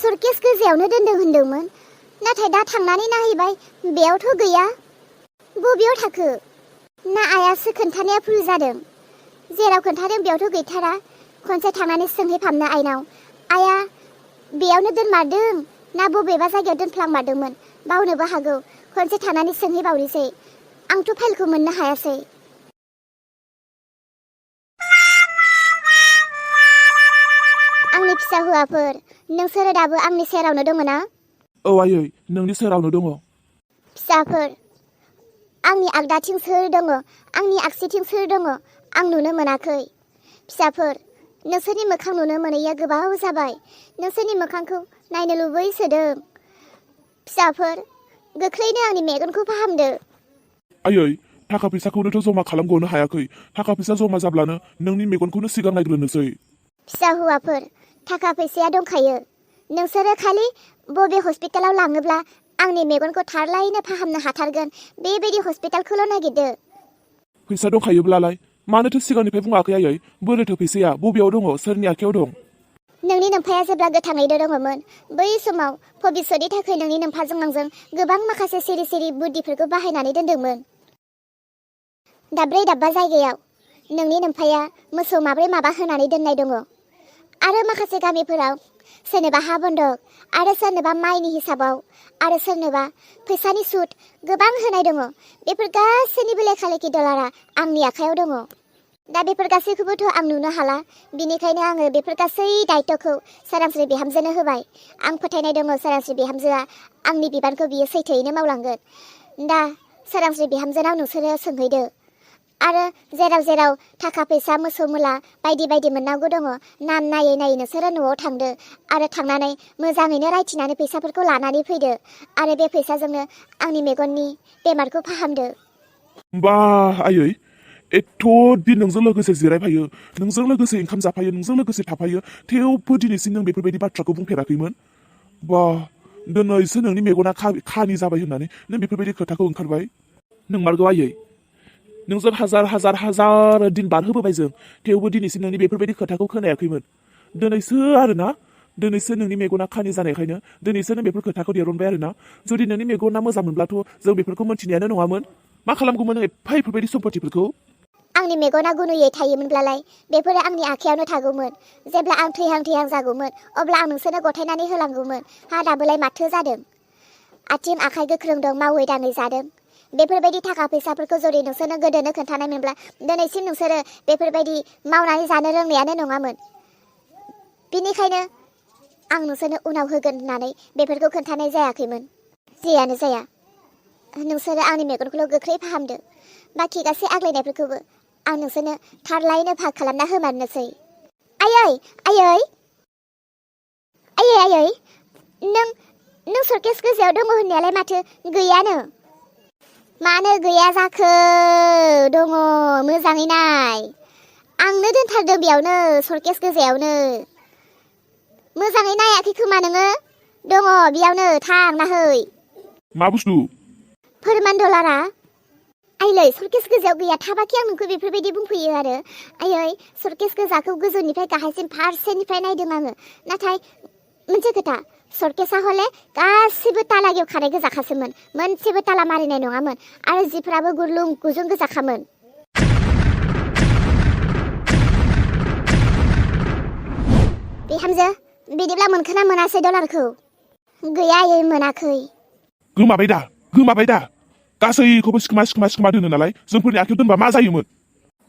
Suitcase गोजायावनो दोनदों होनदोंमोन नाथाय दा थांनानै नायहैबाय बेयावथ' गैया बबेयाव थाखो ना आइयासो खोन्थानाया भुल जादों जेराव खोन्थादों बेयावथ' गैथारा खनसे थांनानै सोंहैफामनो आइनाव आइया बेयावनो दोनमारदों ना बबेबा जायगायाव दोनफ्लांमारदोंमोन बावनोबो हागौ खनसे थांनानै सोंहैबावनोसै आंथ' फाइलखौ मोननो हायासै आंनि फिसा हौवाफोर नोंसोरो दाबो आंनि सेरावनो दङ ना औ आयै नोंनि सेरावनो दङ फिसाफोर आंनि आगदाथिं सोर दङ आंनि आगसिथिं सोर दङ आं नुनो मोनाखै फिसाफोर नोंसोरनि मोखां नुनो मोनैया गोबाव जाबाय नोंसोरनि मोखांखौ नायनो लुबैसोदों फिसाफोर गोख्रैनो आंनि मेगनखौ फाहामदो आयै थाखा फैसाखौनोथ' जमा खालामग'नो हायाखै थाखा फैसा जमा जाब्लानो नोंनि मेगनखौनो सिगां नायग्रोनोसै फिसा हौवाफोर थाखा फैसाया दंखायो नोंसोरो खालि बबे हस्पिटालाव लाङोब्ला आंनि मेगनखौ थारलायैनो फाहामनो हाथारगोन बेबायदि हस्पिटालखौल' नागिरदो फैसा दंखायोब्लालाय मानोथो सिगांनिफ्राय बुङाखै आयै बोरैथो फैसाया बबेयाव दङ सोरनि आखायाव दं नोंनि नोम्फाया जेब्ला गोथाङैनो दङमोन बै समाव भबिष्यतनि थाखाय नोंनि नोम्फाजों आंजों गोबां माखासे सिरि सिरि बुद्धिफोरखौ बाहायनानै दोनदोंमोन दाब्रै दाब्बा जायगायाव नोंनि नोम्फाया मोसौ माब्रै माबा होनानै दोननाय दङ आरो माखासे गामिफोराव सोरनोबा हा बन्दक आरो सोरनोबा माइनि हिसाबाव आरो सोरनोबा फैसानि सुद गोबां होनाय दङ बेफोर गासैनिबो लेखा लेखि डलारा आंनि आखायाव दङ दा बेफोर गासैखौबोथ' आं नुनो हाला बिनिखायनो आङो बेफोर गासै दायित्वखौ सोरांस्रि बिहामजोनो होबाय आं फोथायनाय दङ सोरांस्रि बिहामजोआ आंनि बिबानखौ बियो सैथोयैनो मावलांगोन दा सोरांस्रि बिहामजोनाव नोंसोरो सोंहैदो आरो जेराव जेराव थाखा फैसा मोसौ मोला बायदि बायदि मोननांगौ दङ नाम नायै नायै नोंसोरो न'आव थांदो आरो थांनानै मोजाङैनो रायथिनानै फैसाफोरखौ लानानै फैदो आरो बे फैसाजोंनो आंनि मेगननि बेमारखौ फाहामदो बा आयै एथ' दिन नोंजों लोगोसे जिरायफायो नोंजों लोगोसे ओंखाम जाफायो नोंजों लोगोसे थाफायो थेवबो दिनैसिम नों बेफोरबायदि बाथ्राखौ बुंफेराखैमोन बा दिनैसो नोंनि मेगना खानि जाबाय होननानै नों बेफोरबायदि खोथाखौ ओंखारबाय नोंमारगौ आयै नोंजों हाजार हाजार हाजार दिन बारहोबोबाय जों थेवबो दिनैसिम नोंनि बेफोरबायदि खोथाखौ खोनायाखैमोन दिनैसो आरोना दिनैसो नोंनि मेगना खानि जानायखायनो दिनैसो नों बेफोर खोथाखौ दिरुनबाय आरोना जुदि नोंनि मेगना मोजां मोनब्लाथ' जों बेफोरखौ मोनथिनायानो नङामोन मा खालामगौमोन एफा बेफोरबायदि सम्पतिफोरखौ आंनि मेगना गुनुयै थायोमोनब्लालाय बेफोरो आंनि आखायावनो थागौमोन जेब्ला आं थैहां थैहां जागौमोन अब्ला आं नोंसोरनो गथायनानै होलांगौमोन हा दाबोलाय माथो जादों आथिं आखाइ गोख्रों दं मावै दाङै जादों बेफोरबायदि थाखा फैसाफोरखौ जुदि नोंसोरनो गोदोनो खोन्थानायमोनब्ला दिनैसिम नोंसोरो बेफोरबायदि मावनानै जानो रोंनायानो नङामोन बिनिखायनो आं नोंसोरनो उनाव होगोन होननानै बेफोरखौ खोन्थानाय जायाखैमोन जेयानो जाया नोंसोरो आंनि मेगनखौल' गोख्रै फाहामदो बाखि गासै आग्लायनायफोरखौबो आं नोंसोरनो थारलायैनो भाग खालामना होमारनोसै आयै आयै आयै आयै नों सर्केस गोजायाव दङ होननायालाय माथो गैयानो मानो गैया जाखो दङ मोजाङै नाय आंनो दोनथारदों बेयावनो सर्केस गोजायावनो मोजाङै नायाखै खोमा नोङो दङ बेयावनो थां नाहै मा बुस्थु फोरमान डलारा आइलै सर्केस गोजायाव गैया थाबाखि आं नोंखौ बेफोरबायदि बुंफैयो आरो आयै सर्केस गोजाखौ गोजौनिफ्राय गाहायसिम फारसेनिफ्राय नायदों आङो नाथाय मोनसे खोथा सर्केसा हले गासिबो तालायाव खानाय गोजाखासोमोन मोनसेबो ताला मारिनाय नङामोन आरो जिफ्राबो गुरलुं गुजुं गोजाखामोन बिहामजो बिदिब्ला मोनखोना मोनासै डलारखौ गैया आयै मोनाखै गोमाबाय दा गासैखौबो सिखोमा दोनो नालाय जोंफोरनि आखायाव दोनबा मा जायोमोन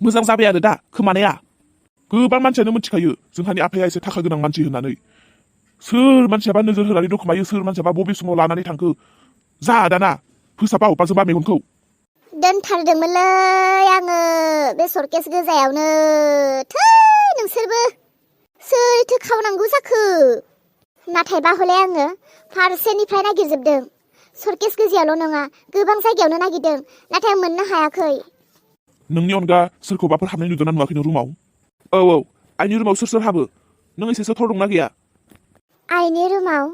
मोजां जाबाय आरो दा खोमानाया गोबां मानसियानो मिथिखायो जोंहानि आफाया एसे थाखा गोनां मानसि होननानै सोर मानसियाबा नोजोर होनानै दखमायो सोर मानसियाबा बबे समाव लानानै थांखो जा दाना फोसाबा अपाजोंबा मेगनखौ दोनथारदोंमोनलै आङो बे सर्केस गोजायावनो थै नोंसोरबो सोरथो खावनांगौ जाखो नाथायबा हले आङो फारसेनिफ्राय नागिरजोबदों सर्केस गोजायावल' नङा गोबां जायगायावनो नागिरदों नाथाय आं मोननो हायाखै नोंनि अनगा सोरखौबाफोर हाबनाय नुदोंना नुवाखै नों रुमाव औ आइनि रुमाव सोर हाबो नों एसेसो थर दंना गैया आइनि रुमाव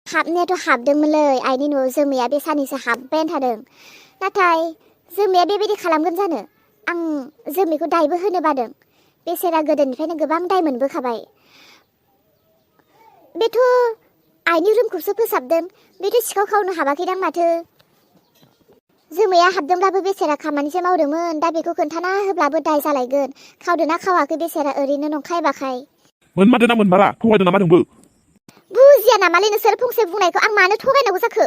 हाबनायाथ' हाबदोंमोनलै आइनि न'आव जोमैया बे सानैसो हाबबायानो थादों नाथाय जोमैया बेबायदि खालामगोन जानो आं जोमैखौ दायबो होनो बादों बेसेरा गोदोनिफ्रायनो गोबां दाय मोनबोखाबाय बेथ' आइनि रुमखौसो फोसाबदों, बेथ' सिखाव खावनो हाबाखैदां माथो। जोमैया हाबदोंब्लाबो बेसेरा खामानिसो मावदोंमोन, दा बेखौ खोन्थाना होब्लाबो दाय जालायगोन। खावदोंना खावाखै बेसेरा ओरैनो नंखाय बाखाय। मोनमारदों ना मोनमारा, थगायदों नामा नोंबो? बुजिया नामालै नोंसोर फंसे बुंनायखौ आं मानो थगायनांगौ जाखो?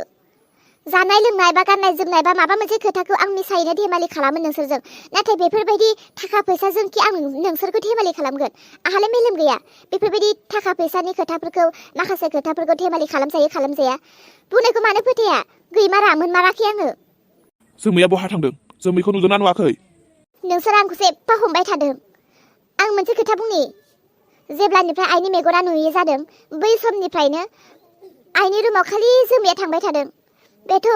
जानाय लोंनाय बा गाननाय जोमनाय बा माबा मोनसे खोथाखौ आं मिसायैनो धेमालि खालामो नोंसोरजों, नाथाय बेफोरबायदि थाखा फैसाजों कि आं नोंसोरखौ धेमालि खालामगोन? आंहालाय मेलेम गैया? बेफोरबायदि थाखा फैसानि खोथाफोरखौ, माखासे खोथाफोरखौ धेमालि खालामजाया? बुंनायखौ मानो फोथाया? गैमारा मोनमाराखै आङो। जोमैया बहा थांदों? जोमैखौ नुदोंना नुवाखै? नोंसोर आंखौसो एफा हमबाय थादों। आं मोनसे खोथा बुंनि, जेब्लानिफ्राय आइनि मेगना नुयै जादों, बै समनिफ्रायनो आइनि रुमाव खालि जोमैया थांबाय थादों। बेथ'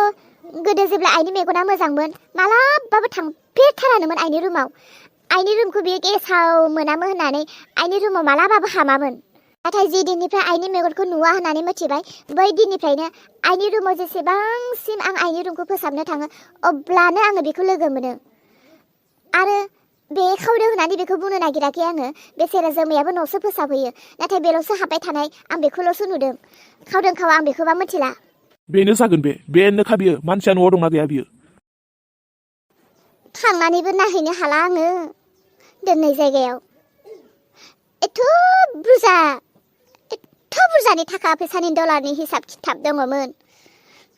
गोदो जेब्ला आइनि मेगना मोजांमोन, मालाबाबो थांफेरथारानोमोन आइनि रुमाव। आइनि रुमखौ बियो गेसाव मोनामो होननानै आइनि रुमाव मालाबाबो हामामोन। नाथाय जे दिननिफ्राय आइनि मेगनखौ नुवा होननानै मिथिबाय, बै दिननिफ्रायनो आइनि रुमाव जेसेबांसिम आं आइनि रुमखौ फोसाबनो थाङो, अब्लानो आङो बेखौ लोगो मोनो। आरो बे खावदों होननानै बेखौ बुंनो नागिराखै आङो। बेसेरा जोमैयाबो न'सो फोसाबहैयो, नाथाय बेल'सो हाबबाय थानाय, आं बेखौल'सो नुदों। खावदों खावा आं बेखौबा मिथिला। बेनो जागोन, बेनोखा बियो। मानसिया न'आव दंना गैया बियो? थांनानैबो नायहैनो हाला आङो दोननाय जायगायाव। एथ' बुरजानि थाखा फैसानि डलारनि हिसाब खिथाब दङमोन।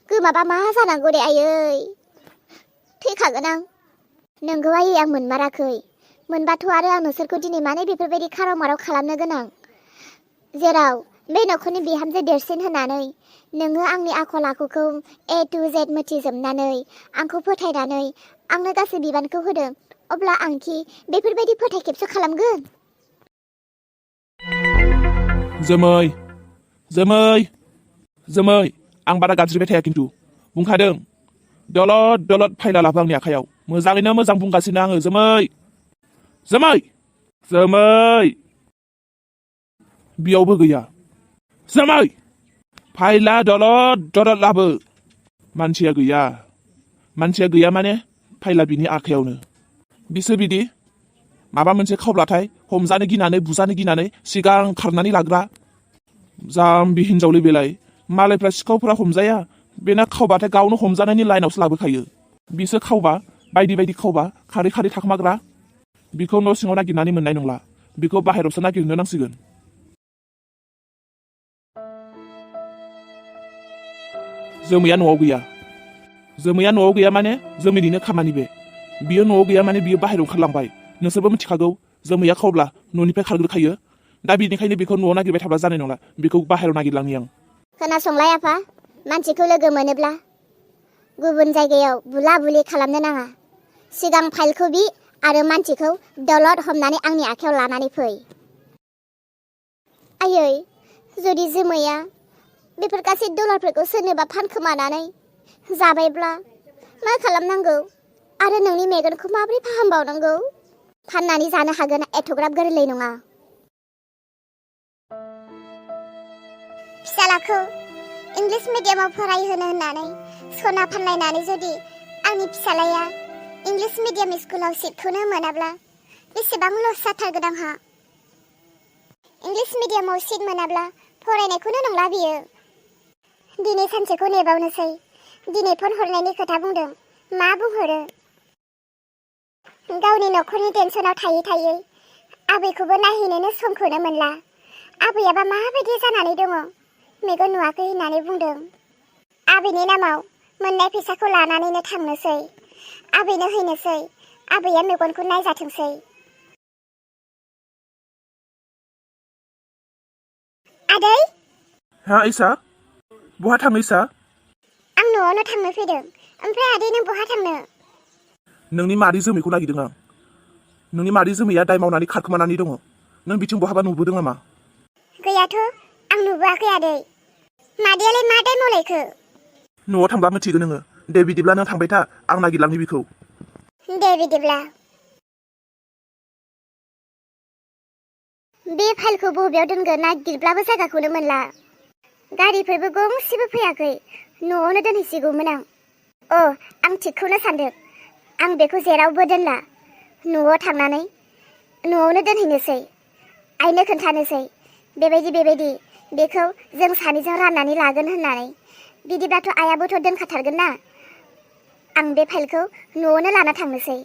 गोमाबा मा जानांगौ दे आयै, थैखागोन आं। नोंगौ आयै, आं मोनमाराखै। मोनबाथ' आरो आं नोंसोरखौ दिनै मानो बेफोरबायदि खाराव माराव खालामनो गोनां? जेराव बे न'खरनि बिहामजो देरसिन होननानै नोङो आंनि आखल आखुखौ A to Z मिथिजोबनानै, आंखौ फोथायनानै आंनो गासै बिबानखौ होदों, अब्ला आंखि बेफोरबायदि फोथायखेबस' खालामगोन? जोमै, आं बारा गाबज्रिबाय थाया खिन्थु। बुंखादों, दलद फायला लाबो आंनि आखायाव। मोजाङैनो मोजां बुंगासिनो आङो। जोमै बेयावबो गैया। जोमै, फायला दलद लाबो। मानसिया गैया माने फायला बिनि आखायावनो। बिसो बिदि माबा मोनसे खावब्लाथाय हमजानो गिनानै, बुजानो गिनानै सिगां खारनानै लाग्रा जाम्बि हिनजावलै बेलाय। मालायफ्रा सिखावफोरा हमजाया, बेना खावबाथाय गावनो हमजानायनि लाइनावसो लाबोखायो। बिसो खावबा, बायदि खावबा खारै थाखोमाग्रा। बिखौ न' सिङाव नागिरनानै मोननाय नंला, बिखौ बाहेरावसो नागिरनो नांसिगोन। जोमैया न'आव गैया माने जोमैनिनो खामानि बे। बियो न'आव गैया माने बियो बाहेरायाव ओंखारलांबाय। नोंसोरबो मिथिखागौ, जोमैया खावब्ला न'निफ्राय खारग्रोखायो। दा बिनिखायनो बेखौ न'आव नागिरबाय थाब्ला जानाय नंला, बेखौ बाहेरायाव नागिरलांनि आं। खोनासंलाय आफा, मानसिखौ लोगो मोनोब्ला गुबुन जायगायाव बुला बुलि खालामनो नाङा। सिगां फाइलखौ बि आरो मानसिखौ दलद हमनानै आंनि आखायाव लानानै फै। आयै, जुदि जोमैया बेफोर गासै डलारफोरखौ सोरनोबा फानखोमानानै जाबायब्ला मा खालामनांगौ? आरो नोंनि मेगनखौ माबोरै फाहामबावनांगौ? फाननानै जानो हागोन, एथ'ग्राब गोरलै नङा। फिसालाखौ इंलिस मिडियामाव फरायहोनो होननानै सना फानलायनानै जुदि आंनि फिसालाया इंलिस मिडियाम स्कुलाव सिटखौनो मोनाब्ला बेसेबां लस जाथारगोन आंहा। इंलिस मिडियामाव सिट मोनाब्ला फरायनायखौनो नंला बियो। दिनै सानसेखौ नेबावनोसै। दिनै फन हरनायनि खोथा बुंदों, मा बुंहरो? गावनि न'खरनि टेनसनाव थायै आबैखौबो नायहैनोनो समखौनो मोनला। आबैयाबा माबायदि जानानै दङ? मेगन नुवाखै होननानै बुंदों। आबैनि नामाव मोननाय फैसाखौ लानानैनो थांनोसै, आबैनो हैनोसै। आबैया मेगनखौ नायजाथोंसै। आदै, हा इसा, बहा थाङो इसा? आं न'आवनो थांनो फैदों। ओमफ्राय आदै, नों बहा थांनो? नोंनि मादै जोमैखौ नागिरदों आं। नोंनि मादै जोमैया दाय मावनानै खारखोमानानै दङ। नों बिथिं बहाबा नुबोदों नामा? गैयाथ', आं नुबोआखै आदै। मादैयालाय मा दाय मावलायखो? न'आव थांब्ला मिथिगोन नोङो। दे बिदिब्ला नों थांबाय था, आं नागिरलांनि बिखौ। दे बिदिब्ला। बे फाइलखौ बबेयाव दोनगोन नागिरब्लाबो जायगाखौनो मोनला। गारिफोरबो गंसेबो फैयाखै। न'आवनो दोनहैसिगौमोन आं। आं थिगखौनो सानदों। आं बेखौ जेरावबो दोनला। न'आव थांनानै न'आवनो दोनहैनोसै। आइनो खोन्थानोसै, बेबायदि बेखौ जों सानैजों राननानै लागोन होननानै। बिदिब्लाथ' आइयाबोथ' दोनखाथारगोन ना। आं बे फाइलखौ न'आवनो लाना थांनोसै।